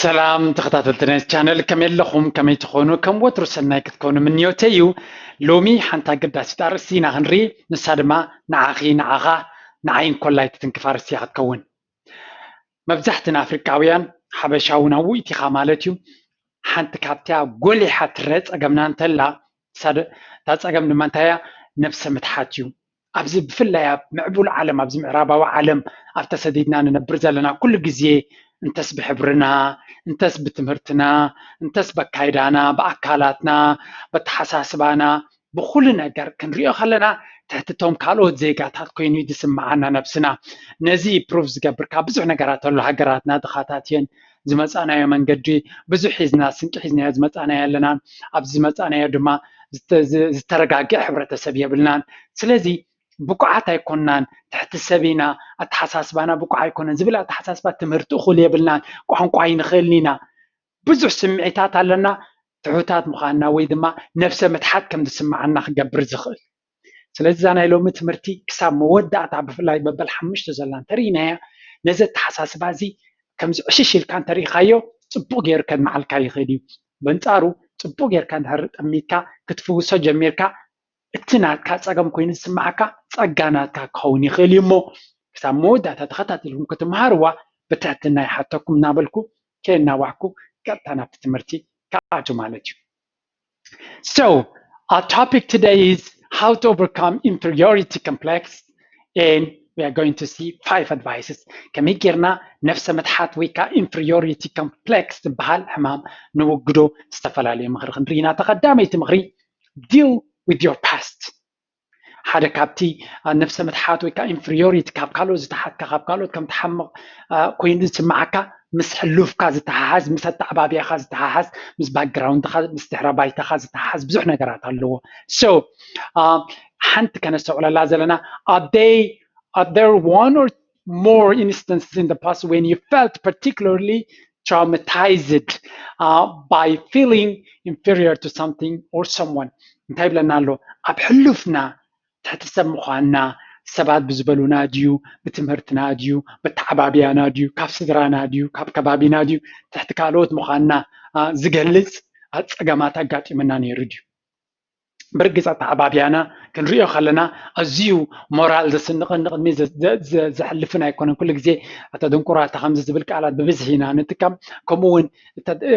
ሰላም ተኸታተልቲ ናይ ቻነል፣ ከመይ ኣለኹም? ከመይ ትኾኑ? ከም ወትሩ ሰናይ ክትኮኑ ምንዮተይ እዩ። ሎሚ ሓንቲ ኣገዳሲት ኣርእስቲ ኢና ክንርኢ፣ ንሳ ድማ ንዓኺ፣ ንዓኻ፣ ንዓይን ኮላይ ትትንክፍ ኣርእስቲ እያ ክትከውን። መብዛሕትና ኣፍሪቃውያን፣ ሓበሻ እውን ኣብ ውኢት ኢኻ ማለት እዩ፣ ሓንቲ ካብቲያ ጎሊሓ ትረአ ጸገምና እንተላ፣ እሳ ደ-፣ እታ ጸገም ድማ እንታይ እያ? ነብሰ ምትሓት እዩ። ኣብዚ ብፍላይ ኣብ ምዕቡል ዓለም፣ ኣብዚ ምዕራባዊ ዓለም ኣብ ተሰዲድና ንነብር ዘለና፣ ኩሉ ግዜ እንተስ ብሕብርና፣ እንተስ ብትምህርትና፣ እንተስ በካይዳና፣ ብኣካላትና፣ በተሓሳስባና፣ ብኹሉ ነገር ክንሪኦ ከለና፣ ትሕቲ እቶም ካልኦት ዜጋታት ኮይኑ እዩ ዝስምዓና ነብስና። ነዚ ፕሩፍ ዝገብር ካብ ብዙሕ ነገራት ኣሎ። ሃገራትና ድኻታት እየን። ዝመጻናዮ መንገዲ ብዙሕ ሒዝና፣ ስንቂ ሒዝናዮ ዝመጻናዮ ኣለና። ኣብዚ ዝመጻናዮ ድማ ዝተ-፣ ዝ-፣ ዝተረጋግአ ሕብረተሰብ የብልናን። ስለዚ ብቁዓት ኣይኮናን፣ ትሕቲ ሰብ ኢና፣ ኣተሓሳስባና ብቁዕ ኣይኮነን ዝብል ኣተሓሳስባ፣ ትምህርቲ እኹል የብልናን፣ ቋንቋ ኣይንኽእልን ኢና። ብዙሕ ስምዒታት ኣለና፣ ትሑታት ምዃንና ወይ ድማ ነብሰ ምትሓት ከም ዝስምዓና ክገብር ዝኽእል። ስለዚ እዛ ናይ ሎሚ ትምህርቲ ክሳብ መወዳእታ፣ ብፍላይ መበል ሓሙሽተ ዘላ እንተርኢናያ፣ ነዚ ኣተሓሳስባ እዚ ከምዚ ዕሽሽ ኢልካ እንተርኢኻዮ፣ ጽቡቕ ገይሩ ከድምዓልካ ይኽእል እዩ። በንጻሩ፣ ጽቡቕ ጌርካ እንድሕር ጠሚትካ፣ ክትፍውሶ ጀሚርካ፣ እቲ ናትካ ጸገም ኮይኑ ዝስምዓካ፣ ጸጋ ናትካ ክኸውን ይኽእል እዩ። እሞ ክሳብ መወዳእታ ተኸታቲልኩም ክትመሃርዋ ብትሕትና ይሓተኩም እናበልኩ፣ ከየናዋሕኩ ቀጥታ ናብቲ ትምህርቲ ክኣቱ ማለት እዩ። So, our topic today is how to overcome inferiority complex, and we are going to see five advices. ከመይ ጌርና ነፍሰ ምትሓት ወይ ከዓ ኢንፌሪዮሪቲ ኮምፕሌክስ ዝበሃል ሕማም ንውግዶ፣ ዝተፈላለዩ ምኽሪ ክንርኢ ኢና። እታ ቀዳመይቲ ምኽሪ፣ deal with your past። ሓደ ካብቲ፣ አ፣ ነፍሰ ምትሓት ወይ ከዓ ኢንፌሪዮሪቲ፣ ካብ ካልኦት ዝተሓትካ፣ ካብ ካልኦት ከም ትሓምቕ፣ አ፣ ኮይኑ ዝስምዓካ፣ ምስ ሕሉፍካ ዝተሓሓዝ፣ ምስ ኣተዓባብያኻ ዝተሓሓዝ፣ ምስ ባክግራውንድኻ፣ ምስ ድሕረ ባይታኻ ዝተሓሓዝ ብዙሕ ነገራት ኣለዎ። So፣ አ፣ ሓንቲ ከነስተውዕለላ ዘለና፣ are they, are there one or more instances in the past when you felt particularly traumatized, uh, by feeling inferior to something or someone? እንታይ ይብለና ኣሎ? ኣብ ሕሉፍና ትሕቲ ሰብ ምዃንና፣ ሰባት ብዝበሉና ድዩ፣ ብትምህርትና ድዩ፣ ብተዓባብያና ድዩ፣ ካብ ስድራና ድዩ፣ ካብ ከባቢና ድዩ፣ ትሕቲ ካልኦት ምዃንና፣ አ፣ ዝገልጽ፣ አ፣ ጸገማት ኣጋጢሙና ነይሩ ድዩ? ብርግጽ ኣተዓባብያና ክንሪኦ ከለና፣ ኣዝዩ ሞራል ዘስንቕን ንቕድሚት ዘ-፣ ዘ-፣ ዘ-፣ ዘሕልፍን ኣይኮነን። ኩሉ ግዜ፣ "ኣታ ድንቁር፣ ኣታ ከምዚ" ዝብል ቃላት ብብዝሒ ኢና ንጥቀም። ከምኡ እውን እተ-፣ እ፣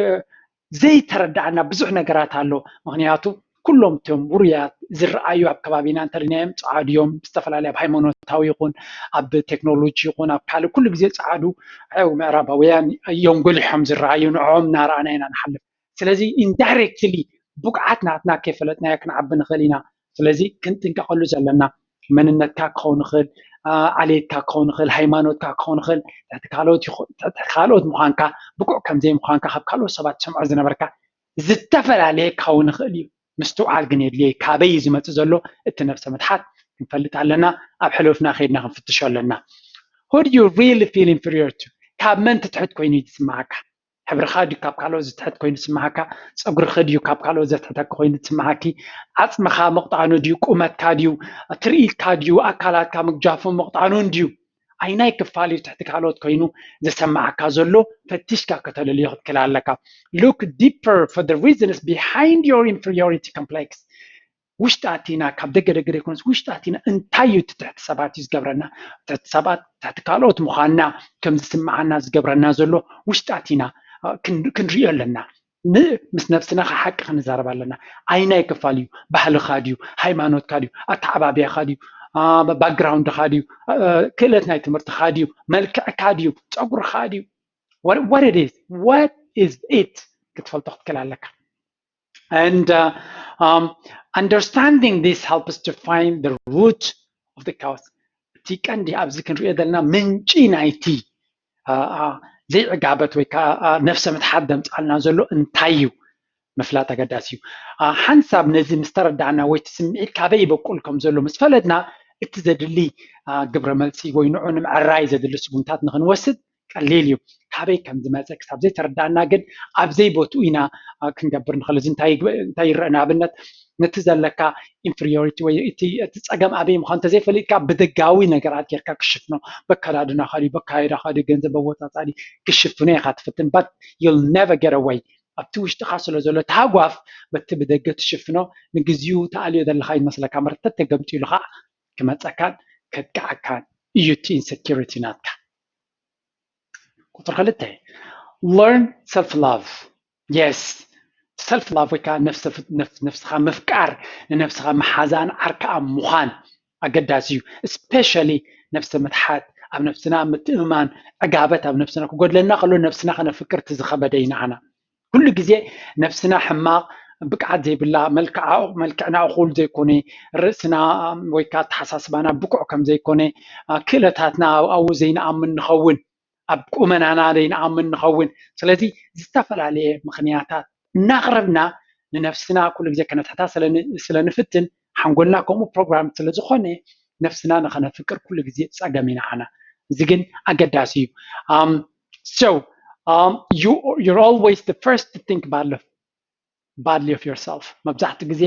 ዘይተረዳኣና ብዙሕ ነገራት ኣሎ። ምኽንያቱ፣ ኩሎም እቶም ውሩያት ዝረኣዩ ኣብ ከባቢና እንተሪናዮም፣ ጸዓዱ እዮም። ብዝተፈላለየ፣ ኣብ ሃይማኖታዊ ይኹን፣ ኣብ ቴክኖሎጂ ይኹን፣ ኣብ ካልእ፣ ኩሉ ግዜ ጸዓዱ፣ ያው ምዕራባውያን እዮም ጎሊሖም ዝረኣዩ፣ ንዕኦም እናረኣና ኢና ንሓልፍ። ስለዚ ኢንዳይሬክትሊ ብቕዓት ናትና ከይፈለጥናዮ ክንዓቢ ንኽእል ኢና። ስለዚ ክንጥንቀቐሉ ዘለና፣ መንነትካ ክኸውን ይኽእል፣ አ፣ ዓሌትካ ክኸውን ይኽእል፣ ሃይማኖትካ ክኸውን ይኽእል፣ ትሕቲ ካልኦት ይኹ-፣ ትሕቲ ካልኦት ምዃንካ፣ ብቑዕ ከም ዘይምዃንካ፣ ካብ ካልኦት ሰባት ትሰምዖ ዝነበርካ ዝተፈላለየ ክኸውን ይኽእል እዩ። ምስትውዓል ግን የድልዮ። ካበይ እዩ ዝመጽእ ዘሎ እቲ ነብሰ ምትሓት ክንፈልጥ ኣለና። ኣብ ሕሉፍና ከይድና ክንፍትሾ ኣለና። Who do you really feel inferior to? ካብ መን ትትሕት ኮይኑ እዩ ዝስምዓካ? ሕብርኻ ድዩ ካብ ካልኦት ዝትሕት ኮይኑ ዝስምዓካ? ጸጉርኺ ድዩ ካብ ካልኦት ዘትሕተኪ ኮይኑ ዝስምዓኪ? ዓጽምኻ ምቕጣኑ ድዩ? ቁመትካ ድዩ? ትርኢትካ ድዩ? ኣካላትካ ምግጃፉን ምቕጣኑን ድዩ? ኣይናይ ክፋል እዩ ትሕቲ ካልኦት ኮይኑ ዘሰምዓካ ዘሎ? ፈቲሽካ ከተለልዮ ክትክእል ኣለካ። Look deeper for the reasons behind your inferiority complex. ውሽጢ ኣቲና፣ ካብ ደገ ደገ ዘይኮነስ፣ ውሽጢ ኣቲና እንታይ እዩ እቲ ትሕቲ ሰባት እዩ ዝገብረና? ትሕቲ ሰባት፣ ትሕቲ ካልኦት ምዃንና ከም ዝስምዓና ዝገብረና ዘሎ ውሽጢ ኣቲና፣ እ፣ ክን-፣ ክንሪኦ ኣለና። ን-፣ ምስ ነብስና ከዓ ሓቂ ክንዛረብ ኣለና። ኣይናይ ክፋል እዩ? ባህልኻ ድዩ? ሃይማኖትካ ድዩ? ኣተዓባብያኻ ድዩ? አ፣ ባክግራውንድኻ ድዩ? እ፣ ክእለት ናይ ትምህርትኻ ድዩ? መልክዕካ ድዩ? ጸጉርኻ ድዩ? What, what it is? What is it? ክትፈልጦ ክትክእል ኣለካ። And, uh, um, understanding this helps to find the root of the cause. እቲ ቀንዲ ኣብዚ ክንሪኦ ዘለና ምንጪ ናይቲ፣ አ፣ አ፣ ዘይዕጋበት ወይ ከዓ፣ አ፣ ነፍሰ ምትሓት ደምጻልና ዘሎ እንታይ እዩ ምፍላጥ ኣገዳሲ እዩ። አ፣ ሓንሳብ ነዚ ምስ ተረዳእና ወይ እቲ ስምዒት ካበይ ይበቁል ከም ዘሎ ምስ ፈለጥና፣ እቲ ዘድሊ፣ አ፣ ግብረ መልሲ ወይ ንዑ ንምዕራይ ዘድሊ ስጉምታት ንኽንወስድ ቀሊል እዩ። ካበይ ከም ዝመጸ ክሳብ ዘይተረዳእና ግን ኣብ ዘይቦትኡ ኢና፣ አ፣ ክንገብር ንኽእል። እዚ እንታይ ይግበ-፣ እንታይ ይረአ? ንኣብነት፣ ነቲ ዘለካ ኢንፌሪዮሪቲ ወይ እቲ እቲ ጸገም ኣበይ ምዃኑ እንተዘይፈሊጥካ ብደጋዊ ነገራት ጌርካ ክሽፍኖ፣ በከዳድናኻ ድዩ፣ በካይዳኻ ድዩ፣ ገንዘብ ኣወጻጽኣ ድዩ ክሽፍኖ ኢኻ ትፍትን but you'll never get away። ኣብቲ ውሽጥኻ ስለ ዘሎ ታጓፍ በቲ ብደገ ትሽፍኖ ንግዚኡ ተኣልዮ ዘለኻ ይመስለካ እምበር ተተገምጢሉ ኸዓ ክመጸካን ከጥቅዓካን እዩ እቲ ኢንሰኪሪቲ ናትካ። ቁፅሪ ክልተ learn self love። Yes, self love ወይ ከዓ ነፍስኻ ምፍቃር፣ ንነፍስኻ መሓዛን ዓርክኣ ምዃን ኣገዳሲ እዩ። ስፔሻሊ ነፍሰ ምትሓት፣ ኣብ ነፍስና ምትእምማን፣ ዕጋበት ኣብ ነፍስና ክጎድለና ከሎ ነፍስና ከነፍቅር እቲ ዝኸበደ እዩ ንዓና። ኩሉ ግዜ ነፍስና ሕማቕ ብቅዓት ዘይብላ፣ መልክዓ መልክዕና እኹል ዘይኮነ፣ ርእስና ወይ ከዓ ኣተሓሳስባና ብቁዕ ከም ዘይኮነ፣ ክእለታትና ኣብኡ ዘይንኣምን ንኸውን፣ ኣብ ቁመናና ዘይንኣምን ንኸውን። ስለዚ ዝተፈላለየ ምኽንያታት እናቕረብና ንነፍስና ኩሉ ግዜ ከነትሕታ ስለ ንፍትን ሓንጎልና ከምኡ ፕሮግራም ስለ ዝኾነ ነፍስና ንኸነፍቅር ኩሉ ግዜ ፀገም እዩ ንዓና። እዚ ግን ኣገዳሲ እዩ። So you're always the first to think badly of yourself። መብዛሕትኡ ግዜ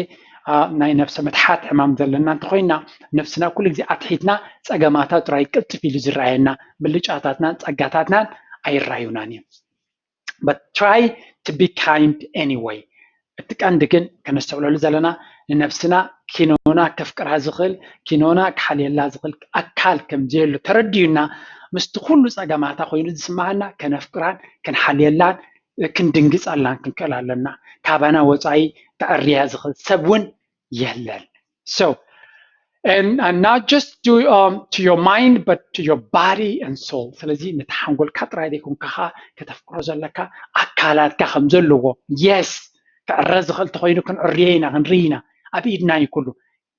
ናይ ነፍሰ ምትሓት ሕማም ዘለና እንተኾይና ነፍስና ኩሉ ግዜ ኣትሒትና ፀገማታ ጥራይ ቅልጥፍ ኢሉ ዝረኣየና፣ ብልጫታትናን ፀጋታትናን ኣይራዩናን እዮም። But try to be kind anyway። እቲ ቀንዲ ግን ከነስተውዕለሉ ዘለና ንነፍስና ኪኖና ከፍቅራ ዝኽእል ኪኖና ክሓልየላ ዝኽእል ኣካል ከም ዘየሉ ተረዲኡና ምስቲ ኩሉ ፀገማታ ኮይኑ ዝስማዓና ከነፍቅራን ክንሓልየላን ክንድንግፀላን ክንክእል ኣለና። ካባና ወፃኢ ክዕርያ ዝኽእል ሰብ እውን የለን። So and, and not just to, um, to your mind but to your body and soul። ስለዚ ነቲ ሓንጎልካ ጥራይ ዘይኮንካ ከተፍቅሮ ዘለካ ኣካላትካ ከም ዘለዎ። Yes ክዕረ ዝኽእል ተኮይኑ ክንዕርዮ ኢና ክንርኢ ኢና ኣብ ኢድና እዩ ኩሉ።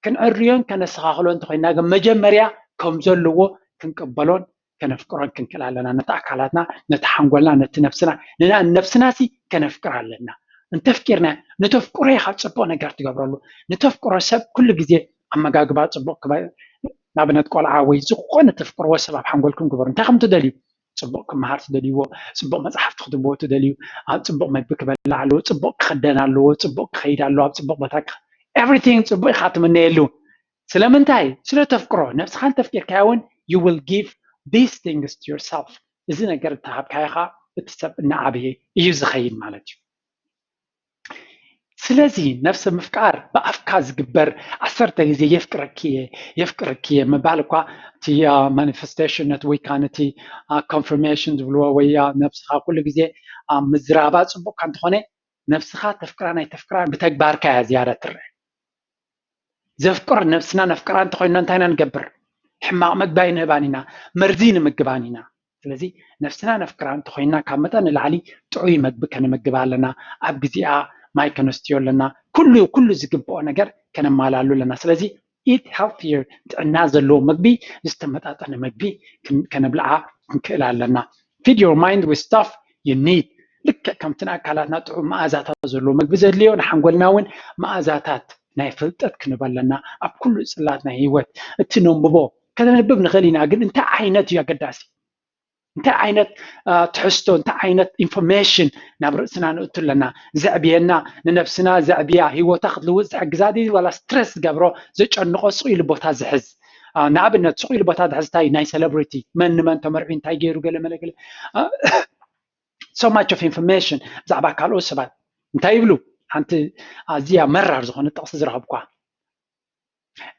ክንዕርዮን ከነስተኻኽሎ እንተኮይና ግን መጀመርያ ከም ዘለዎ ክንቅበሎን ከነፍቅሮን ክንክእል ኣለና። ነቲ ኣካላትና ነቲ ሓንጎልና ነቲ ነፍስና ንና ነፍስና ሲ ከነፍቅር ኣለና። እንተፍቂርና ንተፍቅሮ ኢኻ ፅቡቅ ነገር ትገብረሉ። ንተፍቅሮ ሰብ ኩሉ ግዜ ኣመጋግባ ፅቡቅ ንኣብነት ቆልዓ ወይ ዝኾነ ተፍቅርዎ ሰብ ኣብ ሓንጎልኩም ግበሩ። እንታይ ከም ትደልዩ? ፅቡቅ ክመሃር ትደልይዎ፣ ፅቡቅ መፅሓፍቲ ክትብዎ ትደልዩ፣ ኣብ ፅቡቅ መግቢ ክበልዕ ኣለዎ፣ ፅቡቅ ክኽደን ኣለዎ፣ ፅቡቅ ክኸይድ ኣለዎ፣ ኣብ ፅቡቅ ቦታ everything ፅቡቅ ኢኻ ትምነየሉ። ስለምንታይ? ስለ ተፍቅሮ። ነብስኻ እንተፍቂርካያ እውን you will give these things to yourself። እዚ ነገር እንተሃብካዮ ኸዓ እቲ ሰብ እናዓበየ እዩ ዝኸይድ ማለት እዩ። ስለዚ ነፍሰ ምፍቃር ብኣፍካ ዝግበር ዓሰርተ ግዜ የፍቅረኪ እየ የፍቅረኪ እየ ምባል እኳ እቲ ማኒፌስቴሽን ነቲ ወይ ከዓ ነቲ ኮንፍርሜሽን ዝብልዎ ወይ ነብስኻ ኩሉ ግዜ ምዝራባ ፅቡቅካ እንተኾነ ነብስኻ ተፍቅራን ኣይተፍቅራን ብተግባርካ እያ ዝያዳ ትረአ። ዘፍቅር ነብስና ነፍቅራ እንተኮይንና እንታይ ኢና ንገብር? ሕማቕ መግቢ ኣይንህባን ኢና፣ መርዚ ንምግባን ኢና። ስለዚ ነብስና ነፍቅራ እንተኮይንና ካብ መጠን ንላዕሊ ጥዑይ መግቢ ከነመግብ ኣለና፣ ኣብ ግዜኣ ማይ ከነስትዮ ኣለና፣ ኩሉ ኩሉ ዝግብኦ ነገር ከነማላሉ ኣለና። ስለዚ eat healthier ጥዕና ዘለዎ መግቢ ዝተመጣጠነ መግቢ ከነብልዓ ክንክእል ኣለና። Feed your mind with stuff you need ልክዕ ከምቲ ንኣካላትና ጥዑም መኣዛታት ዘለዎ መግቢ ዘድልዮ ንሓንጎልና እውን መኣዛታት ናይ ፍልጠት ክንህብ ኣለና ኣብ ኩሉ ፅላት ናይ ህይወት እቲ ነንብቦ ከነንብብ ንኽእል ኢና ግን እንታይ ዓይነት እዩ ኣገዳሲ እንታይ ዓይነት ትሕዝቶ እንታይ ዓይነት ኢንፎርሜሽን ናብ ርእስና ንእቱ ኣለና ዘዕብየና ንነብስና ዘዕብያ ህይወታ ክትልውጥ ዝሕግዛ ድዩ ዋላ ስትረስ ዝገብሮ ዘጨንቆ ስቕ ኢሉ ቦታ ዝሕዝ ንኣብነት ስቕ ኢሉ ቦታ ዝሕዝ እንታይ ናይ ሴሌብሪቲ መን ንመን ተመርዒ እንታይ ገይሩ ገለ መለገለ so much of information ብዛዕባ ካልኦት ሰባት እንታይ ይብሉ ሓንቲ ኣዝያ መራር ዝኾነ ጥቕሲ ዝረኸብኳ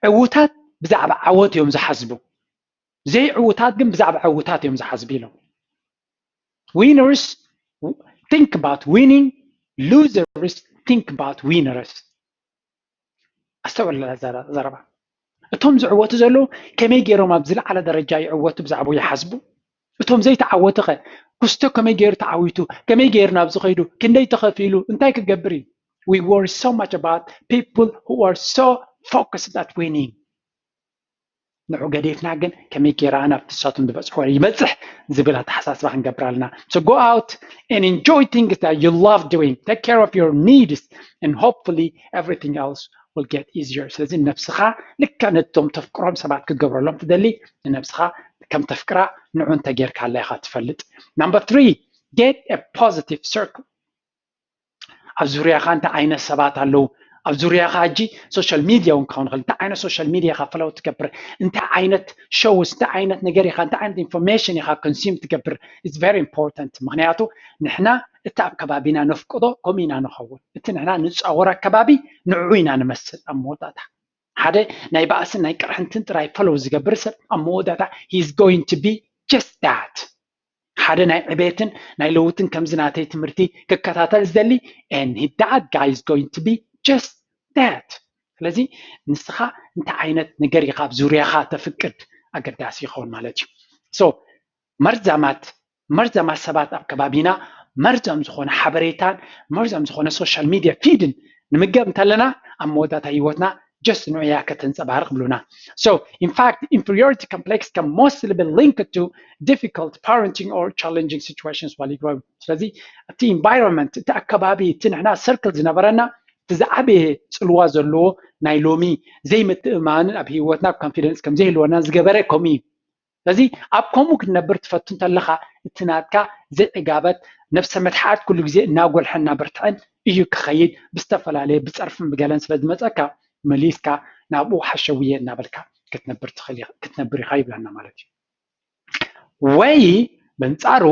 ዕዉታት ብዛዕባ ዓወት እዮም ዝሓስቡ ዘይዕዉታት ግን ብዛዕባ ዕዉታት እዮም ዝሓስቡ ኢሎም winners think about winning losers think about winners ኣስተውዕል ዘረባ እቶም ዝዕወቱ ዘለዉ ከመይ ገይሮም ኣብ ዝለዓለ ደረጃ ይዕወቱ ብዛዕባኡ ይሓስቡ እቶም ዘይተዓወቱ ኸ ኩስቶ ከመይ ገይሩ ተዓዊቱ ከመይ ገይሩ ናብዚ ኸይዱ ክንደይ ተኸፊሉ እንታይ ክገብር እዩ we worry so much about people who are so focused at winning ንዑ ገዲፍና ግን ከመይ ገይራ ናብ ንሳቶም ዝበፅሕዎ ይበፅሕ ዝብል ኣተሓሳስባ ክንገብር ኣለና so go out and enjoy things that you love doing take care of your needs and hopefully everything else will get easier ስለዚ ነብስኻ ልክዕ ነቶም ተፍቅሮም ሰባት ክገብረሎም ትደሊ ንነብስኻ ከም ተፍቅራ ንዑ እንተጌርካላ ኢኻ ትፈልጥ number three get a positive circle ኣብ ዙርያኻ እንታይ ዓይነት ሰባት ኣለዉ ኣብ ዙርያኻ ሕጂ social media እውን ክኸውን ይኽእል። እንታይ ዓይነት social media ኢኻ follow ትገብር፣ እንታይ ዓይነት shows፣ እንታይ ዓይነት ነገር ኢኻ፣ እንታይ ዓይነት information ኢኻ consume ትገብር፣ it's very important። ምኽንያቱ ንሕና እቲ ኣብ ከባቢና ነፍቅዶ ከምኡ ኢና ንኸውን። እቲ ንሕና ንፃወሮ ኣከባቢ ንዕኡ ኢና ንመስል ኣብ መወዳእታ። ሓደ ናይ ባእስን ናይ ቅርሕንትን ጥራይ follow ዝገብር ሰብ ኣብ መወዳእታ he is going to be just that። ሓደ ናይ ዕቤትን ናይ ለውጥን ከምዚ ናተይ ትምህርቲ ክከታተል ዝደሊ and that guy is going to be just that። ስለዚ ንስኻ እንታይ ዓይነት ነገር ኢኻ ኣብ ዙርያኻ ተፍቅድ ኣገዳሲ ይኸውን ማለት እዩ። So መርዛማት መርዛማት ሰባት ኣብ ከባቢና መርዛም ዝኾነ ሓበሬታን መርዛም ዝኾነ social media feedን ንምገብ እንተለና ኣብ መወዳእታ ህይወትና just ንዑያ ከተንፀባርቕ ብሉና። So in fact inferiority complex can mostly be linked to difficult parenting or challenging situations while you grow. ስለዚ እቲ environment እቲ ኣከባቢ እቲ ንሕና circle ዝነበረና እቲ ዝዓበየ ፅልዋ ዘለዎ ናይ ሎሚ ዘይምትእማንን ኣብ ህይወትና confidence ከም ዘይህልወና ዝገበረ ከምኡ እዩ። ስለዚ ኣብ ከምኡ ክትነብር ትፈቱ እንተለኻ እቲ ናትካ ዘይዕጋበት ነብሰ ምትሓት ኩሉ ግዜ እናጎልሐ እናበርትዐን እዩ ክኸይድ። ብዝተፈላለየ ብፀርፍን ብገለን ስለ ዝመፀካ መሊስካ ናብኡ ሓሸውየ እናበልካ ክትነብር ትኽእል ኢኻ፣ ክትነብር ኢኻ ይብለና ማለት እዩ። ወይ በንፃሩ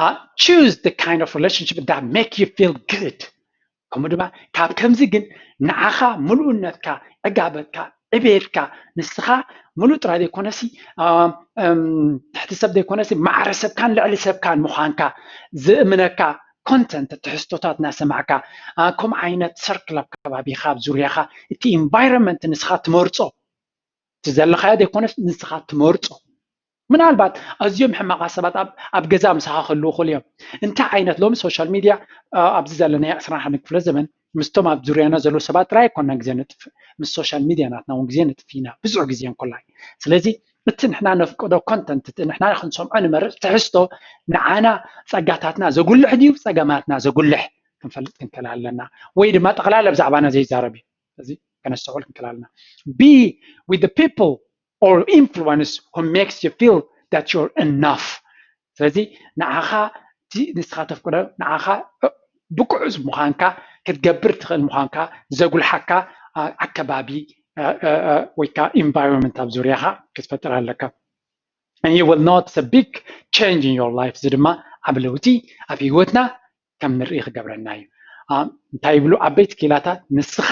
uh, choose the kind of relationship that make you feel good። ከምኡ ድማ ካብ ከምዚ ግን ንዓኻ ምሉእነትካ ዕጋበትካ ዕቤትካ ንስኻ ምሉእ ጥራይ ዘይኮነሲ ትሕቲ ሰብ ዘይኮነሲ ማዕረ ሰብካን ልዕሊ ሰብካን ምዃንካ ዝእምነካ content ትሕዝቶታት እናሰማዕካ ከምኡ ዓይነት circle ኣብ ከባቢኻ ኣብ ዙርያኻ እቲ environment ንስኻ ትመርፆ እቲ ዘለኻዮ ዘይኮነስ ንስኻ ትመርፆ ምናልባት ኣዝዮም ሕማቓት ሰባት ኣብ ገዛ ምሳኻ ክህልዉ ይኽእሉ እዮም። እንታይ ዓይነት ሎሚ social media ኣብዚ ዘለናዮ ዕስራን ሓደን ክፍለ ዘመን ምስቶም ኣብ ዙርያና ዘለዉ ሰባት ጥራይ ኣይኮናን ግዜ ነጥፍእ፣ ምስ social media ናትና እውን ግዜ ነጥፍእ ኢና ብዙሕ ግዜ እንኮላይ። ስለዚ እቲ ንሕና ነፍቅዶ content እቲ ንሕና ክንሰምዖ ንመርፅ ትሕዝቶ ንዓና ፀጋታትና ዘጉልሕ ድዩ ፀገማትና ዘጉልሕ ክንፈልጥ ክንክእል ኣለና። ወይ ድማ ጠቕላላ ብዛዕባና ዘይዛረብ እዩ። እዚ ከነስተውዕል ክንክእል ኣለና። Be with the people or influence who makes you feel that you're enough። ስለዚ ንዓኻ እቲ ንስኻ ተፍቅዶ ንዓኻ ብቁዕ ምዃንካ ክትገብር ትኽእል ምዃንካ ዘጉልሓካ ኣከባቢ ወይ ከዓ environment ኣብ ዙርያኻ ክትፈጥር ኣለካ። And you will notice a big change in your life። እዚ ድማ ዓብ ለውጢ ኣብ ህይወትና ከም ንርኢ ክገብረና እዩ። እንታይ ይብሉ ዓበይቲ ክኢላታት? ንስኻ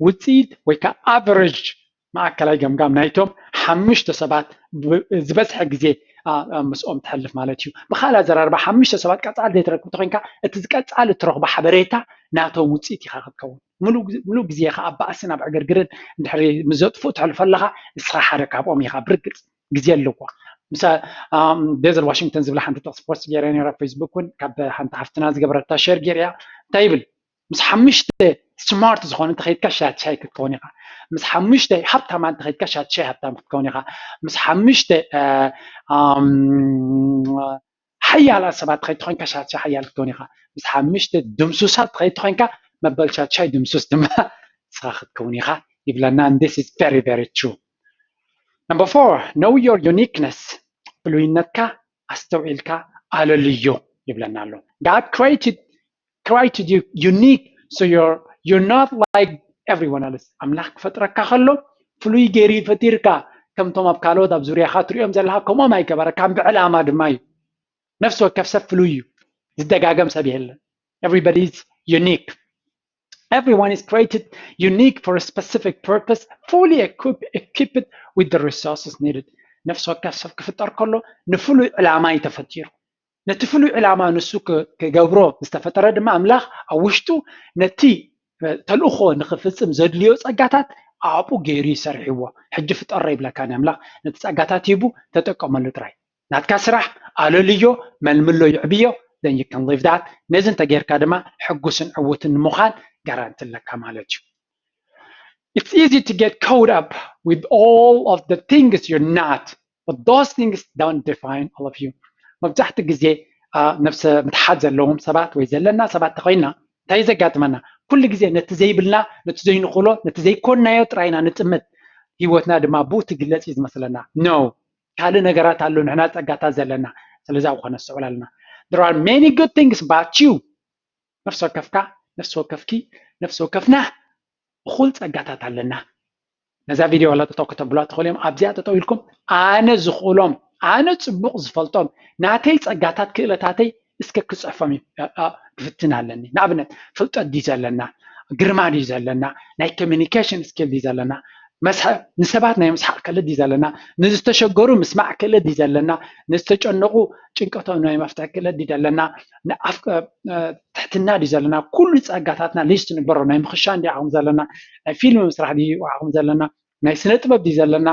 ውፅኢት ወይ ከዓ average ማእከላይ ገምጋም ናይቶም ሓሙሽተ ሰባት ዝበዝሐ ግዜ ምስኦም ትሕልፍ ማለት እዩ። ብካልእ ኣዘራርባ ሓሙሽተ ሰባት ቀፃሊ ዘይትረክብ ተኮይንካ እቲ ዝቀፃሊ እትረክቦ ሓበሬታ ናቶም ውፅኢት ኢካ ክትከውን። ሙሉእ ግዜካ ኣብ ባእስን ኣብ ዕግርግርን እንድሕሪ ምስ ዘጥፍኡ ተሕልፎ ኣለካ ንስካ ሓደ ካብኦም ኢካ ብርግፅ። ግዜ ኣለዎ። ምስ ዴዘል ዋሽንግተን ዝብላ ሓንቲ ጥቕሲ ፖስት ገይረ ነረ ፌስቡክ እውን ካብ ሓንቲ ሓፍትና ዝገበረታ ሸር ገይረ እያ። እንታይ ይብል? ምስ ሓሙሽተ smart ዝኾነ እንተኸይድካ ሻት ሻይ ክትከውን ኢኻ። ምስ ሓሙሽተ ሃብታማ እንተኸይድካ ሻት ሻይ ሃብታም ክትከውን ኢኻ። ምስ ሓሙሽተ ሓያላት ሰባት ትኸይድ ተኾይንካ ሻት ሻይ ሓያል ክትከውን ኢኻ። ምስ ሓሙሽተ ድምሱሳት ትኸይድ ተኾይንካ መበል ሻት ሻይ ድምሱስ ድማ ንስኻ ክትከውን ኢኻ ይብለና። And this is very very true. Number four, know your uniqueness. ፍሉይነትካ ኣስተውዒልካ ኣለልዮ ይብለና ኣሎ። God created created you unique, so you're you're not like everyone else. ኣምላኽ ክፈጥረካ ከሎ ፍሉይ ገይሩ ፈጢርካ ከምቶም ኣብ ካልኦት ኣብ ዙርያኻ ትሪኦም ዘለኻ ከምኦም ኣይገበረካን። ብዕላማ ድማ እዩ። ነፍሲ ወከፍ ሰብ ፍሉይ እዩ። ዝደጋገም ሰብ የለን። Everybody is unique. Everyone is created unique for a specific purpose, fully equipped with the resources needed. ነፍሲ ወከፍ ሰብ ክፍጠር ከሎ ንፍሉይ ዕላማ እዩ ተፈጢሩ። ነቲ ፍሉይ ዕላማ ንሱ ክገብሮ ዝተፈጠረ ድማ ኣምላኽ ኣብ ውሽጡ ነቲ ተልእኾ ንኽፍጽም ዘድልዮ ጸጋታት ኣብኡ ገይሩ ይሰርሕዎ። ሕጂ ፍጠሮ ይብለካ ንኣምላኽ። ነቲ ጸጋታት ሂቡ ተጠቀመሉ ጥራይ። ናትካ ስራሕ ኣለልዮ፣ መልምሎ፣ ይዕብዮ። Then you can live that። ነዚ እንተጌርካ ድማ ሕጉስን ዕዉትን ንምዃን ጋራንቲ ኣለካ ማለት እዩ። It's easy to get caught up with all of the things you're not, but those things don't define all of you. መብዛሕትኡ ግዜ ነብሰ ምትሓት ዘለዎም ሰባት ወይ ዘለና ሰባት ተኮይንና እንታይ ዘጋጥመና? ኩሉ ግዜ ነቲ ዘይብልና፣ ነቲ ዘይንኽእሎ፣ ነቲ ዘይኮንናዮ ጥራይ ኢና ንጥምት። ህይወትና ድማ ብኡ ትግለጽ እዩ ዝመስለና። No፣ ካልእ ነገራት ኣሎ ንሕና ጸጋታት ዘለና። ስለዚ ኣብኡ ከነስተውዕል ኣለና። There are many good things about you. ነፍሲ ወከፍካ፣ ነፍሲ ወከፍኪ፣ ነፍሲ ወከፍና እኹል ፀጋታት ኣለና። ነዛ ቪድዮ ዋላ ጠጠው ከተብሉዋ ትኽእሉ እዮም። ኣብዚኣ ጠጠው ኢልኩም ኣነ ዝኽእሎም ኣነ ፅቡቕ ዝፈልጦም ናተይ ፀጋታት ክእለታተይ እስከ ክፅሕፎም ክፍትን ኣለኒ። ንኣብነት ፍልጠት ድዩ ዘለና፣ ግርማ ድዩ ዘለና፣ ናይ ኮሚኒኬሽን ስኪል ድዩ ዘለና፣ ንሰባት ናይ ምስሓቕ ክእለት ድዩ ዘለና፣ ንዝተሸገሩ ምስማዕ ክእለት ድዩ ዘለና፣ ንዝተጨነቑ ጭንቀቶም ናይ መፍትሒ ክእለት ድዩ ዘለና፣ ትሕትና ድዩ ዘለና፣ ኩሉ ፀጋታትና ሊስት ንግበሮ። ናይ ምኽሻ እንዲ ዓቕሚ ዘለና፣ ናይ ፊልም ምስራሕ ድዩ ዓቕሚ ዘለና፣ ናይ ስነ ጥበብ ድዩ ዘለና፣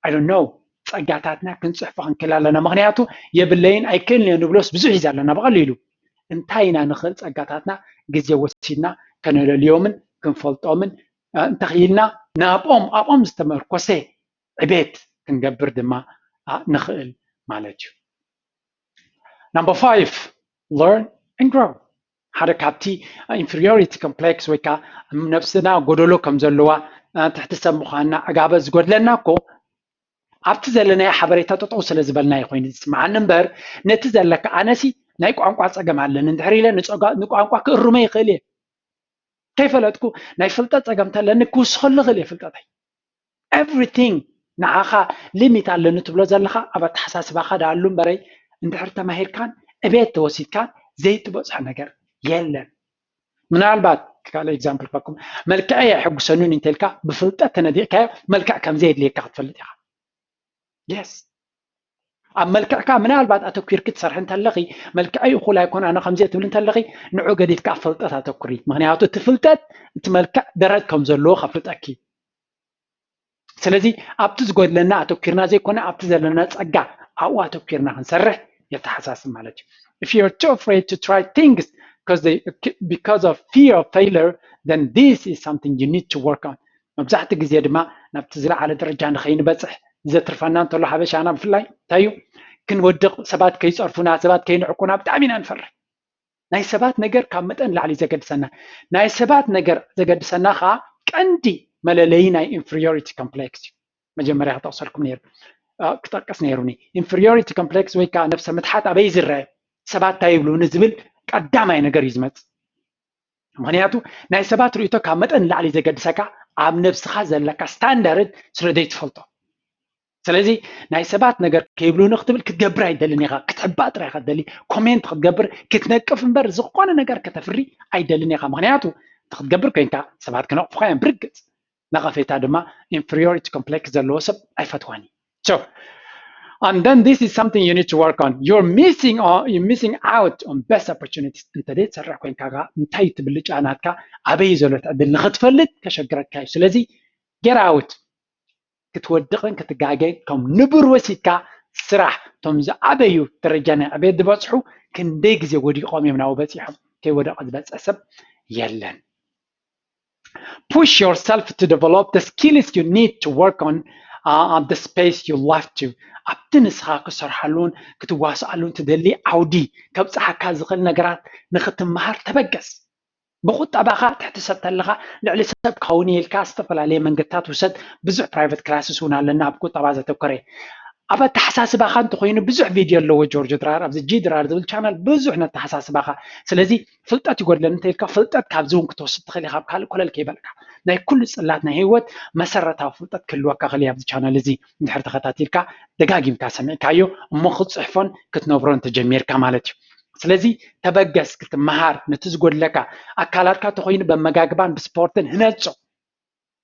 I don't know፣ ፀጋታትና ክንፅሕፎ ክንክእል ኣለና። ምክንያቱ የብለይን ኣይክእልን እየ ንብሎስ ብዙሕ እዩ ዘለና ብቐሊሉ። እንታይ ኢና ንኽእል ፀጋታትና ግዜ ወሲድና ከነለልዮምን ክንፈልጦምን እንተኽኢልና ናብኦም ኣብኦም ዝተመርኮሰ ዕቤት ክንገብር ድማ ንኽእል ማለት እዩ። Number five, learn and grow። ሓደ ካብቲ inferiority complex ወይ ከዓ ነብስና ጎደሎ ከም ዘለዋ ትሕቲ ሰብ ምዃንና ዕጋበ ዝጎድለና እኮ ኣብቲ ዘለናዮ ሓበሬታ ጠጠው ስለ ዝበልና እዩ ኮይኑ ዝስምዓኒ እምበር ነቲ ዘለካ ኣነሲ ናይ ቋንቋ ፀገም ኣለኒ እንድሕር ኢለ ንቋንቋ ክእርሞ ይኽእል እየ። ከይፈለጥኩ ናይ ፍልጠት ፀገም ተለኒ ክውስኸሉ ይኽእል እየ ፍልጠተይ። Everything ንዓኻ ሊሚት ኣለኒ ትብሎ ዘለኻ ኣብ ኣተሓሳስባኻ ዳኣሉ እምበረይ እንድሕር ተማሂርካን ዕቤት ተወሲድካን ዘይትበፅሖ ነገር የለን። ምናልባት ካልእ ኤግዛምፕል ክበኩም መልክዐይ ኣይሕጉሰኑን እንተልካ ብፍልጠት ተነዲቕካዮ መልክዕ ከምዘየድልየካ ክትፈልጥ ኢኻ። የስ ኣብ መልክዕካ ምናልባት ኣተኪርኪ ትሰርሒ እንተለኺ መልክዐይ እኹል ኣይኮን ኣነ ከምዚ ትብል እንተለኺ ንዑ ገዲፍካ ኣብ ፍልጠት ኣተኩሪ። ምክንያቱ እቲ ፍልጠት እቲ መልክዕ ደረት ከም ዘለዎ ከፍልጠኪ። ስለዚ ኣብቲ ዝጎድለና ኣተኪርና ዘይኮነ ኣብቲ ዘለና ፀጋ ኣብኡ ኣተኪርና ክንሰርሕ የተሓሳስብ ማለት እዩ። If you're too afraid to try things because, they, because of fear of failure, then this is something you need to work on. መብዛሕትኡ ግዜ ድማ ናብቲ ዝለዓለ ደረጃ ንኸይንበፅሕ ዘትርፈና እንተሎ ሓበሻና ብፍላይ እንታይ እዩ ክንወድቕ ሰባት ከይፀርፉና ሰባት ከይንዕቁና ብጣዕሚ ኢና ንፈርሕ። ናይ ሰባት ነገር ካብ መጠን ላዕሊ ዘገድሰና ናይ ሰባት ነገር ዘገድሰና ከዓ ቀንዲ መለለዪ ናይ inferiority complex እዩ። መጀመርያ ክጠቕሰልኩም ነይሩ ክጠቅስ ነይሩኒ። Inferiority complex ወይ ከዓ ነብሰ ምትሓት ኣበይ ዝረአ ሰባት እንታይ ይብሉኒ ዝብል ቀዳማይ ነገር እዩ ዝመፅእ። ምክንያቱ ናይ ሰባት ርእይቶ ካብ መጠን ንላዕሊ ዘገድሰካ ኣብ ነብስኻ ዘለካ ስታንዳርድ ስለ ዘይትፈልጦ። ስለዚ ናይ ሰባት ነገር ከይብሉኒ ክትብል ክትገብር ኣይደልን ኢኻ። ክትሕባእ ጥራይ ኢኻ ትደሊ። ኮሜንት ክትገብር ክትነቅፍ እምበር ዝኾነ ነገር ከተፍሪ ኣይደልን ኢኻ። ምክንያቱ እቲ ክትገብር ኮይንካ ሰባት ክነቕፉኻ እዮም ብርግፅ። ነቐፌታ ድማ inferiority complex ዘለዎ ሰብ ኣይፈትዋን እዩ። So and then this is something you need to work on. You're missing on you're missing out on best opportunities. እንተ ዘይትሰርሕ ኮይንካ እንታይ ትብልጫ ናትካ ኣበይ ዘሎ ዕድል ንክትፈልጥ ከሸግረካ እዩ። ስለዚ get out ክትወድቕን ክትጋገን ከም ንቡር ወሲድካ ስራሕ። እቶም ዝዓበዩ ደረጃ ናይ ዕቤት ዝበፅሑ ክንደይ ግዜ ወዲቖም እዮም ናብኡ በፂሖም። ከይወደቐ ዝበፅሕ ሰብ የለን። Push yourself to develop the skills you need to work on uh, the space you love to ኣብቲ ንስኻ ክሰርሓሉን ክትዋስኣሉን ትደሊ ዓውዲ ከብፅሓካ ዝኽእል ነገራት ንክትመሃር ተበገስ። ብቁጠባኻ ትሕቲ ሰብ ተለኻ ልዕሊ ሰብ ክኸውን ኢልካ ዝተፈላለየ መንገድታት ውሰድ። ብዙሕ private classes እውን ኣለና ኣብ ቁጠባ ዘተኮረ። ኣብ ኣተሓሳስባኻ እንተኮይኑ ብዙሕ ቪድዮ ኣለዎ ጆርጆ ድራር ኣብዚ ጂ ድራር ዝብል ቻናል ብዙሕ ነተሓሳስባኻ። ስለዚ ፍልጠት ይጎድለኒ እንተኢልካ ፍልጠት ካብዚ እውን ክትወስድ ትኽእል ኢኻ ካብ ካልእ ኮለል ከይበልካ። ናይ ኩሉ ፅላት ናይ ህይወት መሰረታዊ ፍልጠት ክህልወካ ክእል ኣብዚ ቻናል እዚ እንድሕር ተኸታቲልካ ደጋጊምካ ሰሚዕካዮ እሞ ክትፅሕፎን ክትነብሮን ተጀሚርካ ማለት እዩ። ስለዚ ተበገስ ክትመሃር ነቲ ዝጎድለካ ኣካላትካ ተኮይኑ በመጋግባን ብስፖርትን ህነፆ።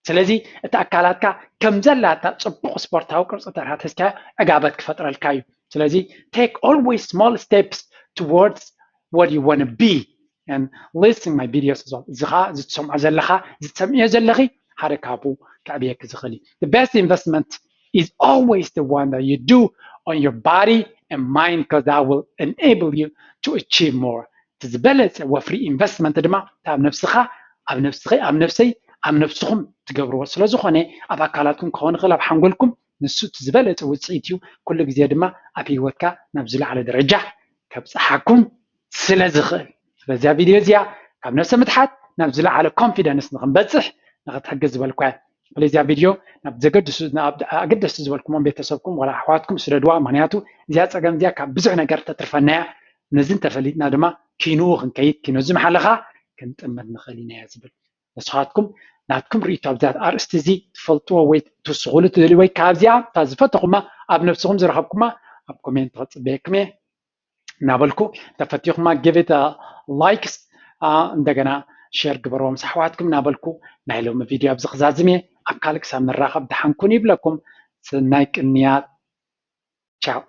ስለዚ እቲ ኣካላትካ ከም ዘላታ ፅቡቕ ስፖርታዊ ቅርፂ ተራተስካ ዕጋበት ክፈጥረልካ እዩ። ስለዚ take always small steps towards what you want to be and listen my videos as well። እዚ ከዓ ዝትሰምዖ ዘለካ ዝትሰምዕዮ ዘለኺ ሓደ ካብኡ ከዕብየኪ ዝኽእል እዩ። The best investment is always the one that you do on your body and mind because that will enable you to achieve more. እቲ ዝበለፀ ወፍሪ ኢንቨስትመንት ድማ እታ ኣብ ነብስኻ ኣብ ነብስኺ ኣብ ነብሰይ ኣብ ነብስኹም ትገብርዎ ስለዝኾነ ኣብ ኣካላትኩም ክኸውን ይኽእል ኣብ ሓንጎልኩም ንሱ እቲ ዝበለፀ ውፅኢት እዩ። ኩሉ ግዜ ድማ ኣብ ህይወትካ ናብ ዝለዓለ ደረጃ ከብፅሓኩም ስለ ዝኽእል ስለዚኣ ቪድዮ እዚኣ ካብ ነብሰ ምትሓት ናብ ዝለዓለ ኮንፊደንስ ንክንበፅሕ ንክትሕግዝ ዝበልኳ። ስለዚኣ ቪድዮ ናብ ዘገድሱ ኣገደስቲ ዝበልኩሞም ቤተሰብኩም ወላ ኣሕዋትኩም ስደድዋ። ምክንያቱ እዚኣ ፀገም እዚኣ ካብ ብዙሕ ነገር ተትርፈናያ። ነዚ እንተፈሊጥና ድማ ኪንኡ ክንከይድ ኪኖ ዝመሓለኻ ክንጥምር ንኽእል ኢና እያ ዝብል። ንስኻትኩም ናትኩም ርእይቶ ኣብዛ ኣርእስቲ እዚ ትፈልጥዎ ወይ ትውስኹሉ ትደልዩ ወይ ካብዚኣ እታ ዝፈተኹማ ኣብ ነብስኹም ዝረኸብኩማ ኣብ ኮሜንት ክጽበየኩም እየ እናበልኩ፣ ተፈቲኹማ give it likes፣ እንደገና ሸር ግበርዎ ምስ ኣሕዋትኩም እናበልኩ ናይ ሎሚ ቪድዮ ኣብዚ ክዛዝም እየ። ኣብ ካልእ ክሳብ ንራኸብ ደሓን ኩኑ ይብለኩም። ሰናይ ቅንያት። ቻው።